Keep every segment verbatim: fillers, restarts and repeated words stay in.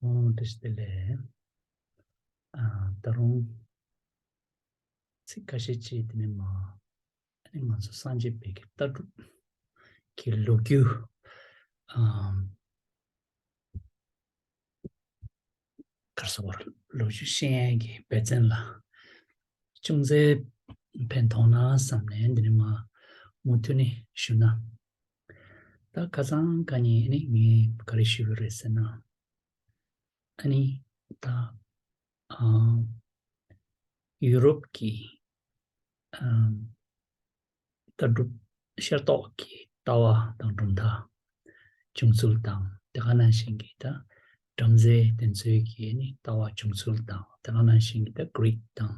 ཨོ། བཀྲ་ཤིས་བདེ་ལེགས། ཨ། ད་རུང་ཚིག་ཁ་ཤས་ཅིག་དེ་ནས་མ། ཨ་ནི་ང་ཚོ་སངས་རྒྱས་པའི་གི་ལྟ་གྲུབ་ཀྱི་ལོ་རྒྱུས། ཨམ། ག་རེ་ཟེར་དགོས་རེད། ལོ་རྒྱུས་ཤེས་ཡོན་གྱི་འབད་བརྩོན་ལ་ཅུང་ཟད་ཕན་ཐོགས་ན་བསམ་ནས་འདི་ནས་མ་མུ་མཐུད་ནས་ཞུ་ན། ད་ཁ་སང་ཁ་ཉིན་ནི་ངས་ག་རེ་ཞུས་པ་རེད་ཟེར་ན། ཨ་ནི་ད་ཨ་ཡུ་རོབ་ཀྱི་ཨ་ལྟ་གྲུབ་ཤེས་རྟོགས་ཀྱི་ལྟ་བ་དང་གྲུབ་མཐའ་བྱུང་ཚུལ་དང་དེ་ག་ནང་བཞིན་གྱི་ད་བྲམ་ཟེ་དེ་ཚོའི་གི་ནི་ལྟ་བ་བྱུང་ཚུལ་དང་དེ་ག་ནང་བཞིན་གྱི་ད་གྷི་རིག་དང་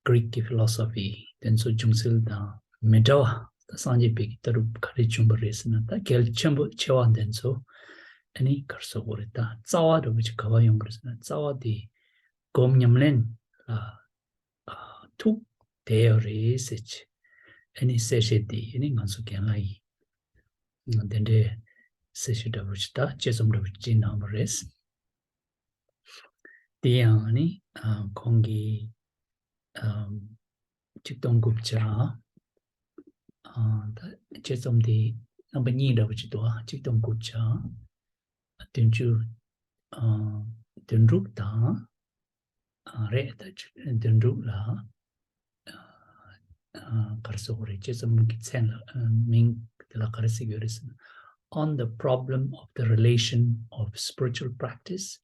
གྷི་རིག་གི་ཕི་ལོ་སོ་ཕི་དེ་ཚོ་བྱུང་ཚུལ་དང་མི་འདྲ་བ། ད་སངས་རྒྱས་པའི་གི་ལྟ་གྲུབ་ག་རེ་བྱུང་བ་རེད་ཟེར་ན། ད་གལ་ཆེན་པོ་ཆེ་བ་དེ་ཚོ་ཨ་ནི་ག་རེ་ཟེར་དགོས་རེད། ད་རྩ་བ་འདྲ་པོ་ཅིག་ག་པར་ཡོང་གི་རེད་ཟེར་ན། རྩ་བ་དེ་སྒོམ་ཉམས་ལེན་ལ་ཨ་ཐུག་བསྡད་ཡོད་རེད་ཟེར་གྱི། ཨ་ནི་གསལ་བཤད་དེ་ཨ་ནི་ང་ཚོ་རྒན་ལགས་ཡིས་དེ་འདྲའི་གསལ་བཤད་འདྲ་པོ་ཅིག་ད་དཔྱད་རྩོམ་འདྲ་པོ་ཅིག་གནང་བ་རེད། དེ་ཡང་ཨ་ནི་ཨ་ཁོང་གིས་ཨམ་ཆིག་སྟོང་དགུ་བརྒྱ། ཨ་ད་དཔྱད་རྩོམ་དེ་རྣམ་པ་གཉིས་འདྲ་པོ་ཅིག་འདུག་ཨ་ཆིག་སྟོང་དགུ་བརྒྱ་བདུན་ཅུ་ཨ་བདུན་དྲུག་དང་། ཨ་རེད། ད་ཆིག་བདུན་དྲུག་ལ་ཨ་ཨ་ག་རེ་ཟེར་དགོས་རེད། དཔྱད་རྩོམ་གྱི་མཚན་ལ་ཨ་མིང་དེ་ལ་ག་རེ་ཟེར་གྱི་ཡོད་རེད་ཟེར་ན། On the problem of the relation of spiritual practice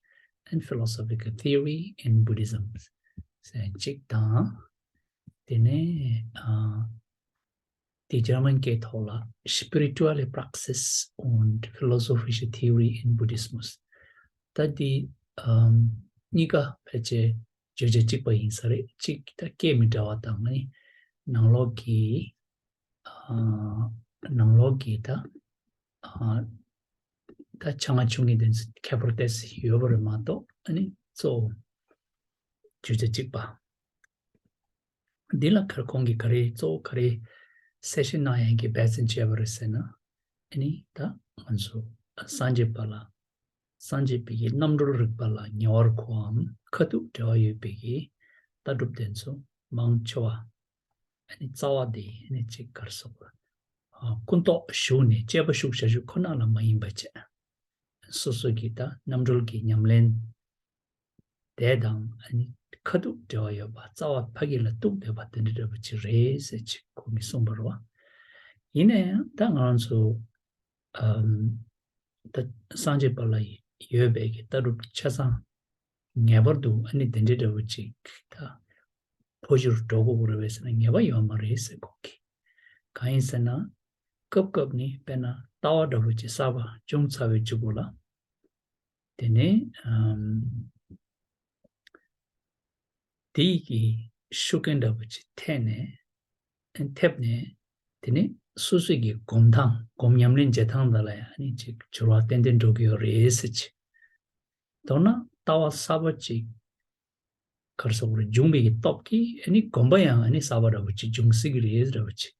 and philosophical theory in Buddhism ཟེར་གཅིག་དང་། དེ་ནས་ཨ་དེ་འཇར་མན་སྐད་ཐོག་ལ་Spirituelle Praxis und philosophische Theorie in Buddhismus། ད་དེ་ཨམ་གཉིས་ཀ་ཕལ་ཆེར་བརྗོད་བྱ་གཅིག་པ་ཡིན་ས་རེད། གཅིག་ད་སྐད་མི་འདྲ་བ་དང་ནི་ནང་ལོགས་ཀྱི་ཨ་ནང་ལོགས་ཀྱི་ད་ཨ་ད་ཆ་ང་ཆུང་གི་དོན་ཚན་ཁྱད་པར་ཏོག་ཙམ་ཡོད་པ་རེད་མ་གཏོགས། ཨ་ནི་གཙོ་བོ་བརྗོད་བྱ་གཅིག་པ། འདི་ལ་ཁར་ཁོང་གིས་ག་རེ་གཙོ་བོ་ག་རེ་གསལ་བཤད་གནང་ཡག་གི་འབད་བརྩོན་བྱས་པ་རེད་ཟེར་ན། ཨ་ནི་ད་ང་ཚོ་སངས་རྒྱས་པ་ལ་སངས་རྒྱས་པའི་གི་རྣམ་གྲོལ་རིག་པ་ལ་ཉེ་བར་མཁོའམ་ཁ་ཐུག་འབྲེལ་བ་ཡོད་པའི་གི་ལྟ་གྲུབ་དེ་ཚོ་མང་ཆེ་བ་ཨ་ནི་རྩ་བ་དེ་ཨ་ནི་ཅིག་ག་རེ་ཟེར་དགོས། ཨ་ཀུན་རྟོག་ཞུགས་ནས་དཔྱད་པ་ཞུགས་བྱ་རྒྱུ་ཁོ་ན་ལ་མ་ཡིན་པ་བྱས། སོ་སོ་གི་ད་རྣམ་གྲོལ་གྱི་ཉམས་ལེན་དེ་དང་ཨ་ནི་ཁ་ཐུག་འབྲེལ་བ་ཡོད་པ། རྩ་བ་ཕ་གི་ལ་གཏུགས་བསྡད་པ་དེ་འདྲ་འདྲ་པོ་ཅིག་རེད་ཟེར་ཅིག་ཁོང་གིས་གསུངས་པ་རེད་བ། ཡིན་ན་ཡང་ད་ང་རང་ཚོ་ཨམ་ད་སངས་རྒྱས་པ་ལ་ཡོད་པའི་གི་ལྟ་གྲུབ་ཆ་ཚང་ངེས་པར་དུ་ཨ་ནི་དེ་འདྲ་འདྲ་པོ་ཅིག་ད་འཕོ་འགྱུར་འགྲོ་དགོས་རེད་པས་ཟེར་ན་ངེས་པ་ཡོད་མ་རེད་ཟེར། ཁོང་གིས་གང་ཡིན་ཟེར་ན། སྐབས་སྐབས་ནི་དཔེར་ན་ལྟ་བ་འདྲ་པོ་ཅིག་གསར་པ་བྱུང་ཚར་བའི་གཅིག་པོ་ལ། དེ་ནས་ཨམ་དེ་ཡི་གི་ཤུགས་རྐྱེན་འདྲ་པོ་ཅིག་ཐེབས་ནས་ཐེབས་ནས། དེ་ནས་སོ་སོའི་གི་སྒོམ་སྟངས་སྒོམ་ཉམས་ལེན་བྱེད་སྟངས་དག་ལ་ཡང་ཨ་ནི་ཅིག་འགྱུར་བ་ཏན་ཏན་འགྲོ་གི་ཡོད་རེད་ཟེར་གྱི། མདོར་ན་ལྟ་བ་གསར་པ་ཅིག་ག་རེ་ཟེར་དགོས་རེད། འབྱུང་བའི་གི་སྟོབས་ཀྱིས་ཨ་ནི་སྒོམ་པ་ཡང་ཨ་ནི་གསར་པ་འདྲ་པོ་ཅིག་འབྱུང་སྲིད་ཀྱི་རེད་འདྲ་པོ་ཅིག།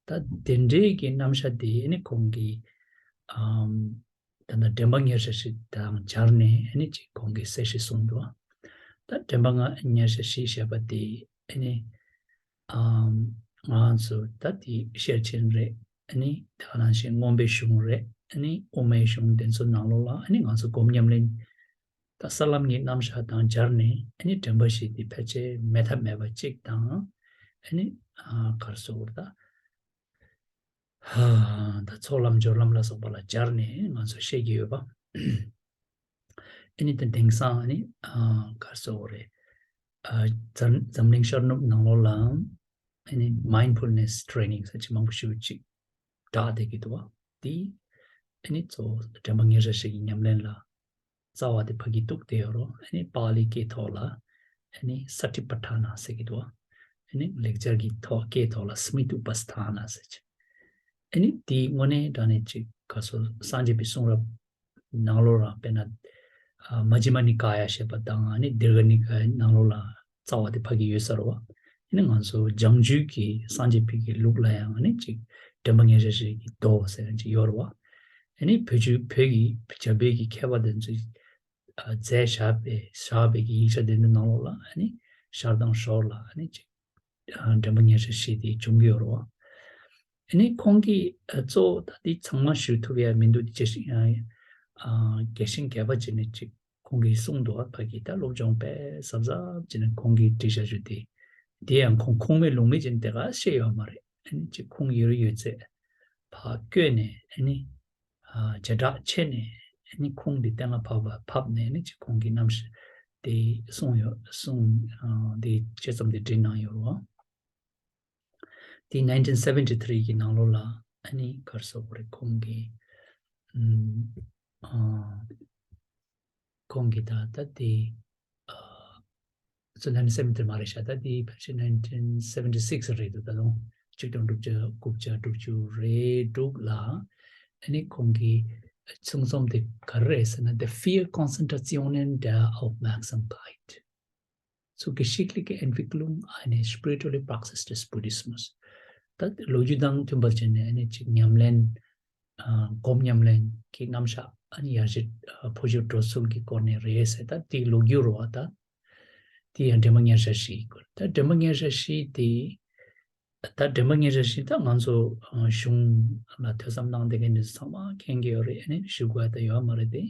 ད་དེ་འདྲའི་གི་རྣམ་གཞག་དེ་ཨ་ནི་ཁོང་གིས་ཨམ་ད་ལྟ་དྲན་པ་ཉེར་བཞག་བཞི་དང་སྦྱར་ནས་ཨ་ནི་ཅིག་ཁོང་གིས་གསལ་བཤད་གསུངས་འདུག། ད་དྲན་པ་ང་ཉེར་བཞག་བཞི་ཞེས་པ་དེ་ཨ་ནི་ཨམ་ང་ཚོ་ད་དེ་ཤེར་ཕྱིན་རེད། ཨ་ནི་དེ་ག་ནང་བཞིན་མངོན་པའི་གཞུང་རེད། ཨ་ནི་དབུ་མའི་གཞུང་དེ་ཚོ་ནང་ལོགས་ལ་ཨ་ནི་ང་ཚོ་སྒོམ་ཉམས་ལེན་ད་ས་ལམ་གྱི་རྣམ་གཞག་དང་སྦྱར་ནས་ཨ་ནི་དྲན་པ་བཞི་དེ་ཕལ་ཆེར་མེད་ཐབས་མེད་པ་གཅིག་དང་། ཨ་ནི་ཨ་ག་རེ་ཟེར་དགོས་རེད། ད་ཧ་ད་ཚོགས་ལམ་སྦྱོར་ལམ་ལ་སོགས་པ་ལ་སྦྱར་ནས་ང་ཚོ་བཤད་ཀྱི་ཡོད་པ། ཨ་ནི་ད་དེང་སང་ཨ་ནི་ཨ་ག་རེ་ཟེར་དགོས་རེད། ཨ་འཛམ་འཛམ་གླིང་ཤར་ནུབ་ནང་ལོགས་ལའང་ཨ་ནི་mindfulness training ཟེར་ཅིག་མང་པོ་ཞེ་པོ་ཅིག་བསྒྲགས་བསྡད་ཀྱི་འདུག་བ། དེ་ཨ་ནི་གཙོ་བོ་དྲན་པ་ཉེར་བཞག་བཞི་གི་ཉམས་ལེན་ལ་རྩ་བ་དེ་ཕ་གི་གཏུགས་བསྡད་ཡོད་རེད། ཨ་ནི་པཱ་ལིའི་སྐད་ཐོག་ལ་ཨ་ནི་ས་ཏི་པ་ཐཱ་ན་ཟེར་གྱི་འདུག་བ། ཨ་ནི་ལེགས་སྦྱར་གྱི་ཐོག་སྐད་ཐོག་ལ་སྨྲི་ཏུ་པ་སི་ཐཱ་ན་ཟེར་ཅིག། ཨ་ནི་དེའི་དངོས་གནས་དྲང་གནས་ཅིག་ག་རེ་ཟེར་སངས་རྒྱས་པའི་གསུང་རབ་ནང་ལོགས་ལ་དཔེར་ན་ཨ་མ་ཇི་མ་ནི་ཀ་ཡ་ཞེས་པ་དང་ཨ་ནི་དི་ག་ནི་ཀ་ཡ་ནང་ལོགས་ལ་རྩ་བ་དེ་ཕ་གི་ཡོད་ས་རེད་བ། ཨ་ནི་ང་ཚོ་བྱང་རྒྱུད་ཀྱི་སངས་རྒྱས་པའི་གི་ལུགས་ལ་ཡང་ཨ་ནི་ཅིག་དྲན་པ་ཉེར་བཞག་བཞི་གི་མདོ་ཟེར་ཡང་ཅིག་ཡོད་རེད་བ། ཨ་ནི་བོད་བརྒྱུད་བོད་ཀྱི་རྒྱ་བོད་ཀྱི་མཁས་པ་དེ་ཚོས་ ཨ་མཛད་བཞག་པའི་བཞག་པའི་གི་ཡིག་ཆ་དེ་འདྲ་ནང་ལོགས་ལ་ཨ་ནི་ཤར་དང་ཞོར་ལ་ཨ་ནི་ཅིག་ཨ་འདྲེན་པ་ཉེར་བཞག་བཞི་དེ་བྱུང་གི་ཡོད་རེད་བ། ཨ་ནི་ཁོང་གིས་ཨ་གཙོ་བོ་ད་འདི་ཚང་མ་ཞུ་ཐུབ་ཡ་མི་འདུག་དེ་ཅི་ཞིག་ཡང་ཨ་རྒྱས་ཤིང་རྒྱས་པ་བྱས་ནས་ཅིག་ཁོང་གིས་གསུངས་འདུག་ཨ་ཕ་གི་ད་སློབ་སྦྱོང་དཔེ་གཟབ་གཟབ་བྱས་ནས་ཁོང་གིས་བྲིས་བཞག་རྒྱུ་དེ། དེ་ཡང་ཁོང་ཁུངས་མེད་ལུང་མེད་བྱས་ནས་དེ་ག་བཤད་ཡོད་མ་རེད། ཨ་ནི་ཅིག་ཁུངས་ཡོད་རེད་ཡོད་ཚད་ཕར་བཀོད་ནས་ཨ་ནི་ཨ་བྱེ་བྲག་ཕྱེ་ནས་ཨ་ནི་ཁུངས་འདི་གཏན་ལ་ཕབ་པ་ཕབ་ནས་ཨ་ནི་ཅིག་ཁོང་གི་རྣམ་ཤེས་དེ་གསུངས་ཡོད་གསུངས་ཨ་དེ་དཔྱད་རྩོམ་དེ་བྲིས་གནང་ཡོད་རེད་བ། དེ་nineteen seventy three གི་ནང་ལོགས་ལ་ཨ་ནི་ག་རེ་ཟེར་དགོས་རེད། ཁོང་གིས་ཨམ་ཨ་ཁོང་གིས་ད་ལྟ་དེ་ཨ་སོ་nineteen seventy three མ་རེད་ཤག་ད་དེ་ཕལ་ཆེར་nineteen seventy six རེད་འདུག་ད་དུང་ཆིག་སྟོང་དྲུག་བརྒྱ་དགུ་བརྒྱ་དྲུག་ཅུ་རེ་དྲུག་ལ་ཨ་ནི་ཁོང་གིས་ཚུགས་རྩོམ་དེ་ག་རེ་རེད་ཟེར་ན། The Vier Konzentrationen der Aufmerksamkeit zur geschichtlichen Entwicklung eines spirituellen Praxis des Buddhismus. ད་ལོ་རྒྱུས་དང་མཐུན་པར་བྱས་ནས་ཨ་ནི་ཅིག་ཉམས་ལེན་ཨ་སྒོམ་ཉམས་ལེན་གྱི་རྣམ་གཞག་ཨ་ནི་ཡར་རྒྱས་ཨ་འཕོ་འགྱུར་འགྲོ་ཚུལ་གྱི་སྐོར་ནས་རེད་ཟེར། ད་དེའི་ལོ་རྒྱུས་རེད་བ། ད་དེ་ཡང་འདྲེན་པ་ཉེར་བཞག་བཞིའི་སྐོར། ད་འདྲེན་པ་ཉེར་བཞག་བཞི་དེ་ད་འདྲེན་པ་ཉེར་བཞག་བཞི་ད་ང་ཚོ་ཨ་གཞུང་ལ་ཐོས་བསམ་གནང་བསྡད་མཁན་འདི་ཚོ་ཚང་མ་མཁྱེན་གྱི་ཡོད་རེད། ཨ་ནི་ཞུ་དགོས་ད་ཡོད་མ་རེད་དེ།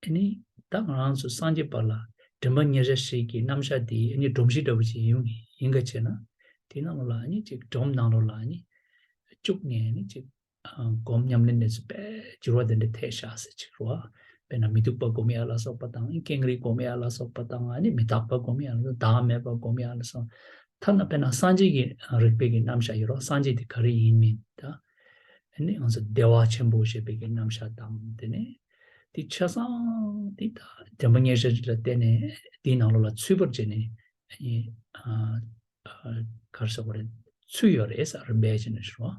ཨ་ནི་ད་ང་རང་ཚོ་སངས་རྒྱས་པ་ལ་འདྲེན་པ་ཉེར་བཞག་བཞི་གི་རྣམ་གཞག་དེ་ཨ་ནི་སྒྲོམ་གཞི་འདྲ་བོ་ཞིག་ཡིན་ཡིན་ག་བྱས་ན། དེ་ནང་ལོགས་ལ་ཨ་ནི་ཅིག་སྒྲོམ་ནང་ལོགས་ལ་ཨ་ནི་བཅུག་ནས་ཨ་ནི་ཅིག་ཨ་སྒོམ་ཉམས་ལེན་ནས་སུ་དཔེ་འགྱུར་བ་དེ་འདྲ་ཐེབས་ཤག་ཟེར་ཅིག་རེད་བ། དཔེར་ན་མི་སྡུག་པ་སྒོམ་ཡ་ལ་སོགས་པ་དང་། ཀེང་རུས་སྒོམ་ཡ་ལ་སོགས་པ་དང་། ཨ་ནི་མི་རྟག་པ་སྒོམ་ཡ་ལ་སོགས། བདག་མེད་པ་སྒོམ་ཡ་ལ་སོགས། ཐ་ན་དཔེར་ན་སངས་རྒྱས་ཀྱི་རིག་པའི་གི་རྣམ་གཞག་ཡོད་རེད་བ། སངས་རྒྱས་དེ་ག་རེ་ཡིན་མིན་ད། ཨ་ནི་ང་ཚོ་བདེ་བ་ཆེན་པོ་ཞེས་པའི་གི་རྣམ་གཞག་དང་། དེ་ནས་དེ་ཆ་ཚང་དེ་ད་འདྲེན་པ་ཉེར་བཞག་བཞི་ལ་བརྟེན་ནས་དེའི་ནང་ལོགས་ལ་ཚུད་པར་བྱས་ནས་ཨ་ནི་ཨ་ཨ་ག་རེ་ཟེར་དགོས་རེད། ཚུད་ཡོད་རེད་ཟེར། རིམ་པས་བྱས་ནས་ཞུ་བ།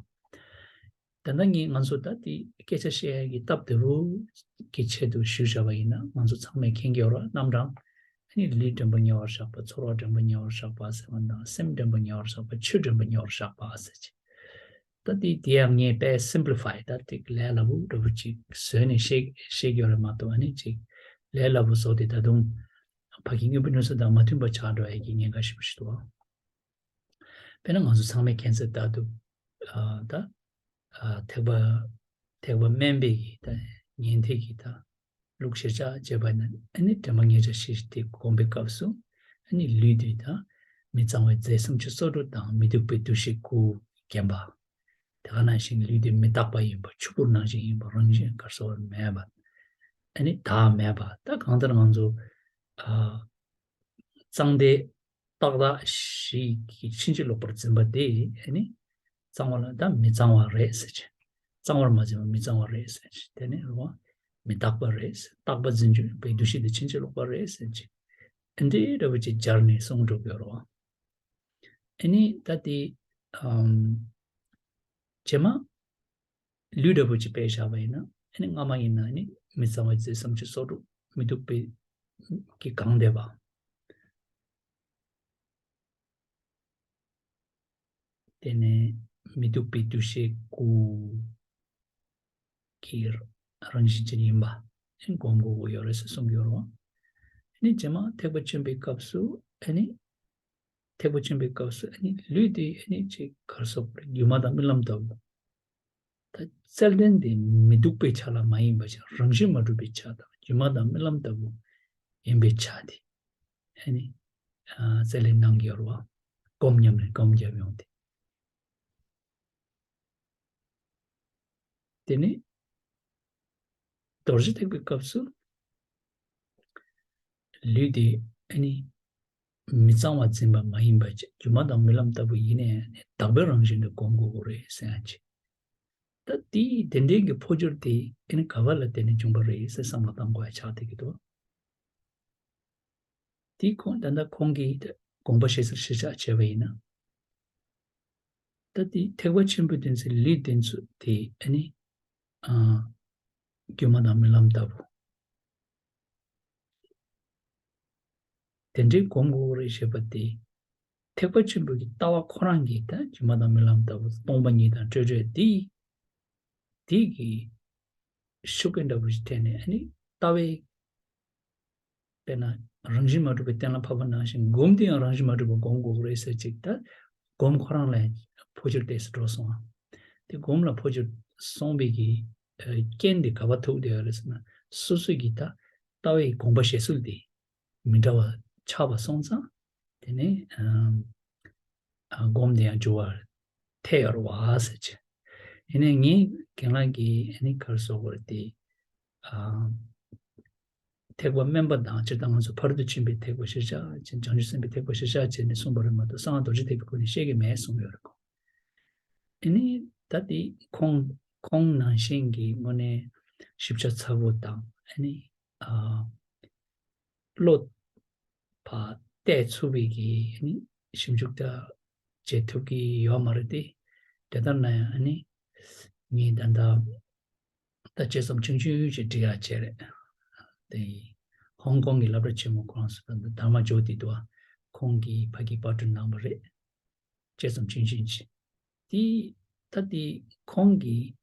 ད་ལྟ་ངས་ང་ཚོ་ད་དེ་སྐད་ཆ་བཤད་ཡ་གི་སྟབས་བདེ་པོ་གི་ཆེད་དུ་ཞུས་བཞག་པ་ཡིན་ན། ང་ཚོ་ཚང་མས་མཁྱེན་གྱི་ཡོད་རེད། རྣམ་གྲངས་ཨ་ནི་ལུས་འདྲེན་པ་ཉེ་བར་བཞག་པ། ཚོར་བ་འདྲེན་པ་ཉེ་བར་བཞག་པ་ཟེར་བ་དང་། སེམས་འདྲེན་པ་ཉེ་བར་བཞག་པ། ཆོས་འདྲེན་པ་ཉེ་བར་བཞག་པ་ཟེར་གྱི། ད་དེ་དེ་ཡང་ངས་དཔེ་simplify ད་དེ་ལས་སླ་པོ་འདྲ་པོ་ཅིག་བཟོས་ནས་བཤད་བཤད་ཀྱི་ཡོད་རེད་མ་གཏོགས། ཨ་ནི་ཅིག་ལས་སླ་པོ་བཟོ་དེ་ད་དུང་ཕ་གི་དངོས་པོའི་གནས་ཚུལ་དང་མ་མཐུན་པ་ཆགས་འགྲོ་ཡ་གི་ཉེན་ཁ་ཞེ་པོ་ཞིག་འདུག་དཔེར་ན་ང་ཚོ་ཚང་མས་མཁྱེན་གསལ་ལྟར་དུ་ཨ་ད་ཨ་ཐེག་པ་ཐེག་པ་དམན་པའི་གི་ད་ཉན་ཐོས་ཀྱི་ད་ལུགས་གཞིར་བཞག་བྱས་པ་ན། ཨ་ནི་འདྲེན་པ་ཉེར་བཞག་བཞི་དེ་སྒོམ་པའི་སྐབས་སུ་ཨ་ནི་ལུས་དེ་ད་མི་གཙང་བའི་རྫས་སུམ་ཅུ་སོ་དྲུག་དང་། མི་སྡུག་པའི་འདུ་ཤེས་དགུས་བརྒྱན་པ། དེ་ག་ནང་བཞིན་ལུས་དེ་མི་རྟག་པ་ཡིན་པ། ཆུ་བུར་ནང་བཞིན་ཡིན་པ། རང་བཞིན་ག་རེ་ཟེར་དགོས་རེད། མེད་པ། ཨ་ནི་བདག་མེད་པ། ད་གང་ལྟར་ང་ཚོ་ཨ་གཙང་བདེ་རྟག་བདག་བཞི་གི་ཕྱིན་ཅི་ལོག་པར་འཛིན་པ་དེ་ཨ་ནི་གཙང་བ་ལ་ད་མི་གཙང་བ་རེད་ཟེར་གྱི། གཙང་བར་མ་འཛིན་པ་མི་གཙང་བ་རེད་ཟེར་གྱི། དེ་ནས་རེད་བ། མི་རྟག་པ་རེད་ཟེར། རྟག་པ་འཛིན་རྒྱུ་པའི་འདུ་ཤེས་དེ་ཕྱིན་ཅི་ལོག་པ་རེད་ཟེར་གྱི། འདི་འདྲའི་འདྲ་པོ་ཅིག་སྦྱར་ནས་གསུངས་འགྲོ་གི་ཡོད་རེད་བ། ཨ་ནི་ད་དེ་ཨམ་རྗེས་མ་ལུས་འདྲ་པོ་ཅིག་དཔེ་བཞག་པ་ཡིན་ན། ཨ་ནི་སྔ་མ་ཡིན་ན་ཨ་ནི་མི་གཙང་བའི་རྫས་སུམ་ཅུ་སོ་དྲུག་མི་སྡུག་པའི་གིས་གང་བསྡད་པ། དེ་ནས་མི་སྡུག་པའི་འདུ་ཤེས་དགུ་གི་རང་བཞིན་ཅན་ཡིན་པ་སྒོམ་དགོས་ཀྱི་ཡོད་རེད་ཟེར་གསུང་གི་ཡོད་རེད་བ། ཨ་ནི་རྗེས་མ་ཐེག་པ་ཆེན་པོའི་སྐབས་སུ་ཨ་ནི་ཐེག་པ་ཆེན་པོའི་སྐབས་སུ་ཨ་ནི་ལུས་དེ་ཨ་ནི་ཅིག་ག་རེ་ཟེར་དགོས་རེད། སྒྱུ་མ་དང་རྨི་ལམ་ལྟ་བུ། ད་རྩལ་འདོན་དེ་མི་སྡུག་པའི་ཆ་ལ་མ་ཡིན་པ་ཞིག་རང་བཞིན་མ་གྲུབ་པའི་ཆ་དང་། སྒྱུ་མ་དང་རྨི་ལམ་ལྟ་བུ་ཡིན་པའི་ཆ་དེ་ཨ་ནི་ཨ་རྩལ་འདོན་གནང་གི་ཡོད་རེད་བ། སྒོམ་ཉམས་ལེན་སྒོམ་རྒྱབ་ཡོང་དེ། དེ་ནས་རྡོ་རྗེ་ཐེག་པའི་སྐབས་སུ་ལུས་དེ་ཨ་ནི་མི་གཙང་བ་འཛིན་པ་མ་ཡིན་པ་ཅིག་སྒྱུ་མ་དང་རྨི་ལམ་ལྟ་བུ་ཡིན་ནའི་ཨ་ནི་དག་པའི་རང་བཞིན་དུ་སྒོམ་དགོས་ཀྱི་རེད་ཟེར་ཡང་ཅིག་ད་དེའི་དེ་འདྲའི་གི་འཕོ་འགྱུར་དེ་ཨ་ནི་ག་བ་ལ་བརྟེན་ནས་བྱུང་བ་རེད་ཟེར་བསམ་བློ་བཏང་དགོས་ཡ་ཆགས་བསྡད་ཀྱི་འདུག་དེ་ཁོང་ད་ལྟ་ཁོང་གིས་དགོངས་པ་བཞེས་སར་གཞི་བཞག་བྱས་པ་ཡིན་ན། ད་དེ་ཐེག་པ་ཆེན་པོའི་དོན་ཚན་ལུས་དེ་ཚོ་དེ་ཨ་ནི་ཨ་སྒྱུ་མ་དང་རྨི་ལམ་ལྟ་བུ། དེ་འདྲའི་སྒོམ་དགོས་རེད་ཞེས་པ་དེ། ཐེག་པ་ཆེན་པོའི་གི་ལྟ་བ་ཁོ་རང་གིས་ད་སྒྱུ་མ་དང་རྨི་ལམ་ལྟ་བུ་སྟོང་པ་ཉིད་དང་སྤྲོས་བྲལ་དེ་དེ་གི་ཤུགས་རྐྱེན་འདྲ་པོ་ཞིག་ཐེབས་ནས་ཨ་ནི་ལྟ་བའི་ དཔེར་ན་རང་བཞིན་མ་གྲུབ་པའི་གཏན་ལ་ཕབ་པ་ནང་བཞིན་སྒོམ་དེ་ཡང་རང་བཞིན་མ་གྲུབ་པ་སྒོམ་དགོས་རེད་ཟེར་ཅིག་ད་སྒོམ་ཁོ་རང་ལ་འཕོ་འགྱུར་ཏོག་ཙམ་འགྲོ་སོང་ཨ། དེ་སྒོམ་ལ་འཕོ་འགྱུར་སོང་བའི་གི་རྐྱེན་དེ་ག་པར་ཐུག་བསྡད་ཡོད་རེད་ཟེར་ན། སོ་སོ་གི་ད་ལྟ་བའི་དགོངས་པ་བཞེས་ཚུལ་དེ་མི་འདྲ་བ་ཆགས་པ་སོང་ཙང་། དེ་ནས་སྒོམ་དེ་ཡང་འགྱུར་བ་ཐེབས་ཡོད་རེད་བ་ཟེར་གྱི། ཡིན་ནའི་ངས་རྒན་ལགས་ཀྱིས་ཨ་ནི་ག་རེ་ཟེར་དགོས་རེད་དེ། ཐེག་པ་དམན་པ་དང་སྤྱིར་བཏང་ང་ཚོ་ཕ་རོལ་ཏུ་ཕྱིན་པའི་ཐེག་པ་གཞིར་བཞག་བྱས། བྱང་ཆུབ་སེམས་དཔའི་ཐེག་པ་གཞིར་བཞག་བྱས་ནས་གསུངས་པ་རེད་མ་གཏོགས་གསང་སྔགས་རྡོ་རྗེ་ཐེག་པའི་སྐོར་ནས་བཤད་ཀྱི་མེད་གསུངས་ཡོད་རེད་ཁོང་། ཨ་ནི་ད་དེ་ཁོང་ཁོང་ནང་བཞིན་གྱི་དངོས་གནས་ཞིབ་ཆ་ཚ་པོ་དང་ཨ་ནི་ཨ་བློ་ཕར་གཏད་ཚུགས་པའི་གི་ཨ་ནི་ཞིབ་འཇུག་ད་བྱེད་ཐུབ་ཀྱི་ཡོད་མ་རེད་དེ། དེ་ལྟར་ན་ཡང་ཨ་ནི་ངས་ད་ལྟ་ད་དཔྱད་རྩོམ་ཆུང་ཆུང་ཞིག་འབྲི་ཡག་བྱས་རེད། དེ་ཧོང་ཀོང་གི་སློབ་གྲྭ་ཆེན་མོ་ཁོ་རང་ཚོ་ད་ལྟ་དྷརྨ་ཇོ་ཏི་འདུག་ཨ། ཁོང་གིས་ཕ་གིར་པར་སྐྲུན་གནང་བ་རེད། དཔྱད་རྩོམ་ཆུང་ཆུང་ཅིག་དེ་ད་དེ་ཁོང་གིས་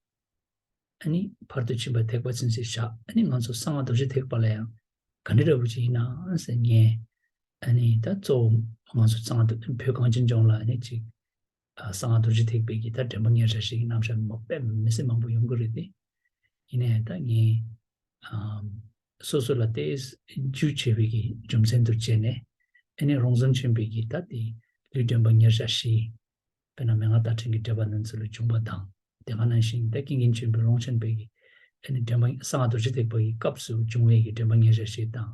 ཨ་ནི་ཕ་རོལ་ཏུ་ཕྱིན་པ་ཐེག་པ་ཚུན་ཆད་བཞག་ཨ་ནི་ང་ཚོ་གསང་སྔགས་རྡོ་རྗེ་ཐེག་པ་ལ་ཡང་ག་འདྲ་འདྲ་པོ་ཅིག་ཡིན་ནའང་ཟེར། ངས་ཨ་ནི་ད་གཙོ་བོ་ང་ཚོ་གསང་སྔགས་བོད་གངས་ཅན་ལྗོངས་ལ་ཨ་ནི་ཅིག་གསང་སྔགས་རྡོ་རྗེ་ཐེག་པའི་གི་ད་དྲན་པ་ཉེར་བཞག་བཞི་གི་རྣམ་གཞག་མ་དཔེ་མི་སྲིད་མང་པོ་ཡོང་གི་རེད་དེ། ཡིན་ནའི་ད་ངས་སོ་སོ་ལ་ཏོག་ཙམ་རྒྱུས་ཆེ་བའི་གི་རྒྱུ་མཚན་དུ་བྱས་ནས་ཨ་ནི་རོང་ཟོམ་ཆེན་པོའི་གི་ད་དེ་ལུས་དྲན་པ་ཉེར་བཞག་བཞི། དཔེར་ན་མན་ངག་དང་ཕྲད་ཀྱི་འགྲེལ་པ་རྣམས་སུ་ལ་བྱུང་བ་དང་། དེ་ག་ནང་བཞིན་ད་ཀུན་མཁྱེན་ཆེན་པོའི་རླུང་ཆེན་པའི་གི་ཨ་ནི་དྲན་པ་གསང་སྔགས་རྡོ་རྗེ་ཐེག་པ་གི་སྐབས་སུ་བྱུང་བའི་གི་དྲན་པ་ཉེར་བཞག་བཞི་དང་།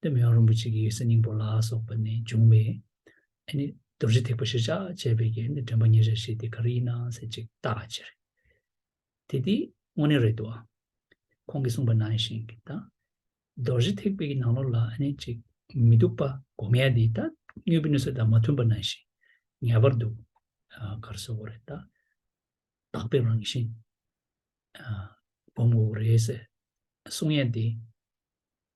ད་མི་དབང་རིན་པོ་ཆེ་གི་འོད་གསལ་སྙིང་པོ་ལ་སོགས་པ་ནས་བྱུང་བའི་ཨ་ནི་རྡོ་རྗེ་ཐེག་པ་གཞིར་བཞག་བྱས་པའི་གི་ཨ་ནི་དྲན་པ་ཉེར་བཞག་བཞི་དེ་ག་རེ་ཡིན་ན་ཟེར་ཅིག་བལྟ་བ་ཅིག་རེད། དེ་དེ་དངོས་གནས་རེད་འདུག་ཨ། ཁོང་གིས་གསུངས་པ་ནང་བཞིན་གྱི་ད་རྡོ་རྗེ་ཐེག་པའི་གི་ནང་ལོགས་ལ་ཨ་ནི་ཅིག་མི་སྡུག་པ་སྒོམ་ཡ་དེ་ད་དངོས་པོའི་གནས་ཚུལ་དང་མ་མཐུན་པ་ནང་བཞིན་ངེས་པར་དུ་ཨ་ག་རེ་ཟེར་དགོས་རེད་ད། དག་པའི་རང་བཞིན་ཨ་སྒོམ་དགོས་རེད་ཟེར་གསུང་ཡ་དེ།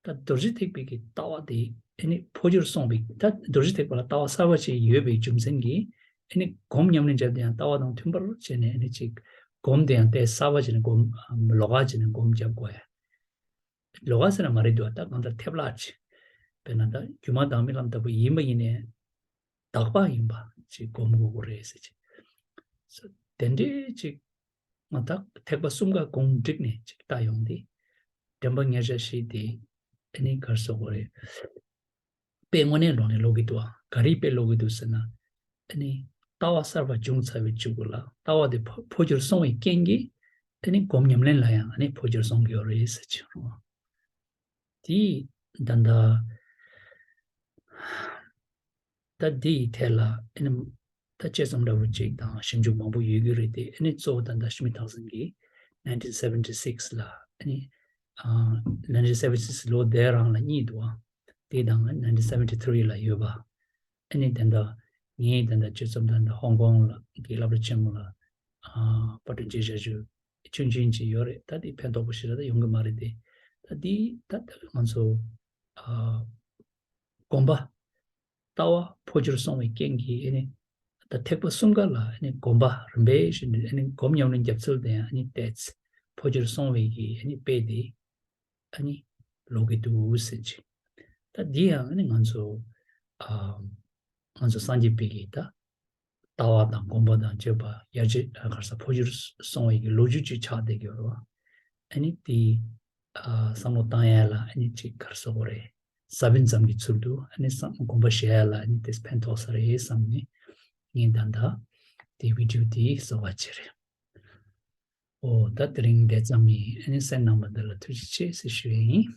ད་རྡོ་རྗེ་ཐེག་པའི་གི་ལྟ་བ་དེ་ཨ་ནི་འཕོ་འགྱུར་སོང་བའི་ད་རྡོ་རྗེ་ཐེག་པ་ལ་ལྟ་བ་གསར་པ་ཅིག་ཡོད་པའི་རྒྱུ་མཚན་གྱིས་ཨ་ནི་སྒོམ་ཉམས་ལེན་བྱས་ཏེ་ཡང་ལྟ་བ་དང་མཐུན་པར་བྱས་ནས་ཨ་ནི་ཅིག་སྒོམ་དེ་ཡང་དེ་གསར་པ་བྱས་ནས་སྒོམ་ལོགས་ཀ་བྱས་ནས་སྒོམ་རྒྱབ་དགོས་ཡ། ལོགས་ཀ་ཟེར་ན་མ་རེད་འདུག་ད་གང་ལྟར་ཐེབས་ལག་ཅིག་དཔེར་ན་ད་སྒྱུ་མ་དང་རྨི་ལམ་ལྟ་བུ་ཡིན་པ་ཡིན་ནའི་དག་པ་ཡིན་པ་ཅིག་སྒོམ་དགོས་ཀྱི་རེད་ཟེར་ཅིག་དེ་འདྲའི་ཅིག་ང་ད་ཐེག་པ་གསུམ་ཀ་གུང་བསྒྲིགས་ནས་ཅིག་ལྟ་ཡོང་དུས་དྲན་པ་ཉེར་བཞག་བཞི་དེ་ཨ་ནི་ག་རེ་ཟེར་དགོས་རེད། དཔེ་དངོས་གནས་ལོག་ནས་ལོག་གི་འདུག་ཨ། ག་རེ་དཔེ་ལོག་གི་འདུག་ཟེར་ན། ཨ་ནི་ལྟ་བ་གསར་པ་བྱུང་ཚར་བའི་གཅིག་པུ་ལ་ལྟ་བ་དེ་འཕོ་འཕོ་འགྱུར་སོང་བའི་རྐྱེན་གྱིས་ཨ་ནི་སྒོམ་ཉམས་ལེན་ལ་ཡང་ཨ་ནི་འཕོ་འགྱུར་སོང་གི་ཡོད་རེད་ཟེར་གྱི་རེད། དེ་ད་ལྟ་ད་འདི་ཡི་ཐད་ལ་ཨ་ནི་ད་དཔྱད་རྩོམ་འདྲ་བོ་ཅིག་དང་ཞིབ་འཇུག་མང་པོ་ཡོད་ཀྱི་རེད་དེ། ཨ་ནི་གཙོ་བོ་ད་ལྟ་ཤི་མི་ཐག་སང་གིས་nineteen seventy six ལ་ཨ་ནི་ཨ་nineteen seventy six ལོ་དེ་རང་ལ་གཉིས་འདུག་ཨ། དེ་དང་nineteen seventy three ལ་ཡོད་པ། ཨ་ནི་ད་ལྟ་ངའི་ད་ལྟ་དཔྱད་རྩོམ་ད་ལྟ་ཧོང་ཀོང་ལ་གི་སློབ་གྲྭ་ཆེན་མོ་ལ་ཨ་པར་སྐྲུན་བྱས་བཞག་རྒྱུ་ཆུང་ཆུང་ཅིག་ཡོད་རེད། ད་དེ་ཕན་ཐོགས་པོ་ཞེ་དྲག་ད་ཡོང་གི་མ་རེད་དེ། ད་དེ་ད་ལྟ་ང་ཚོ་ཨ་སྒོམ་པ་ལྟ་བ་འཕོ་འགྱུར་སོང་བའི་རྐྱེན་གྱིས་ཨ་ནི་ད་ཐེག་པ་གསུམ་ཀ་ལ་ཨ་ནི་སྒོམ་པ་རིམ་པས་བཞིན་དུ་ཨ་ནི་སྒོམ་ཉམས་ལེན་རྒྱབ་ཚུལ་དེ་ཡང་ཨ་ནི་ཏོག་ཙམ་འཕོ་འགྱུར་སོང་བའི་གི་ཨ་ནི་དཔེ་དེ་ཨ་ནི་ལོག་གི་འདུག་ཟེར་གྱི། ད་འདི་ཡང་ཨ་ནི་ང་ཚོ་ཨ་ང་ཚོ་སངས་རྒྱས་པའི་གི་ད་ལྟ་བ་དང་སྒོམ་པ་དང་བཅས་པ་ཡར་རྒྱས་ག་རེ་ཟེར་འཕོ་འགྱུར་སོང་བའི་གི་ལོ་རྒྱུས་ཅིག་ཆགས་བསྡད་ཀྱི་ཡོད་རེད་བ། ཨ་ནི་དེ་ཨ་བསམ་བློ་བཏང་ཡ་ལ་ཨ་ནི་ཅིག་ག་རེ་ཟེར་དགོས་རེད། ས་བོན་ཙམ་གྱི་ཚུལ་དུ་ཨ་ནི་བསམ་སྒོམ་པ་བྱེད་ཡ་ལ་ཨ་ནི་དེ་ཕན་ཐོགས་ས་རེད་བསམ་ནས་ངས་ད་ལྟ་དེ་བི་ཌིའོ་དེ་བཟོ་བ་བྱས་རེད། ཨོ་ད་དེ་རིང་འདི་ཙམ་ཡིན། ཨ་ནི་གསན་གནང་བ་འདི་ལ་ཐུགས་རྗེ་ཆེ་ཟེར་ཞུ་ཡ་ཡིན།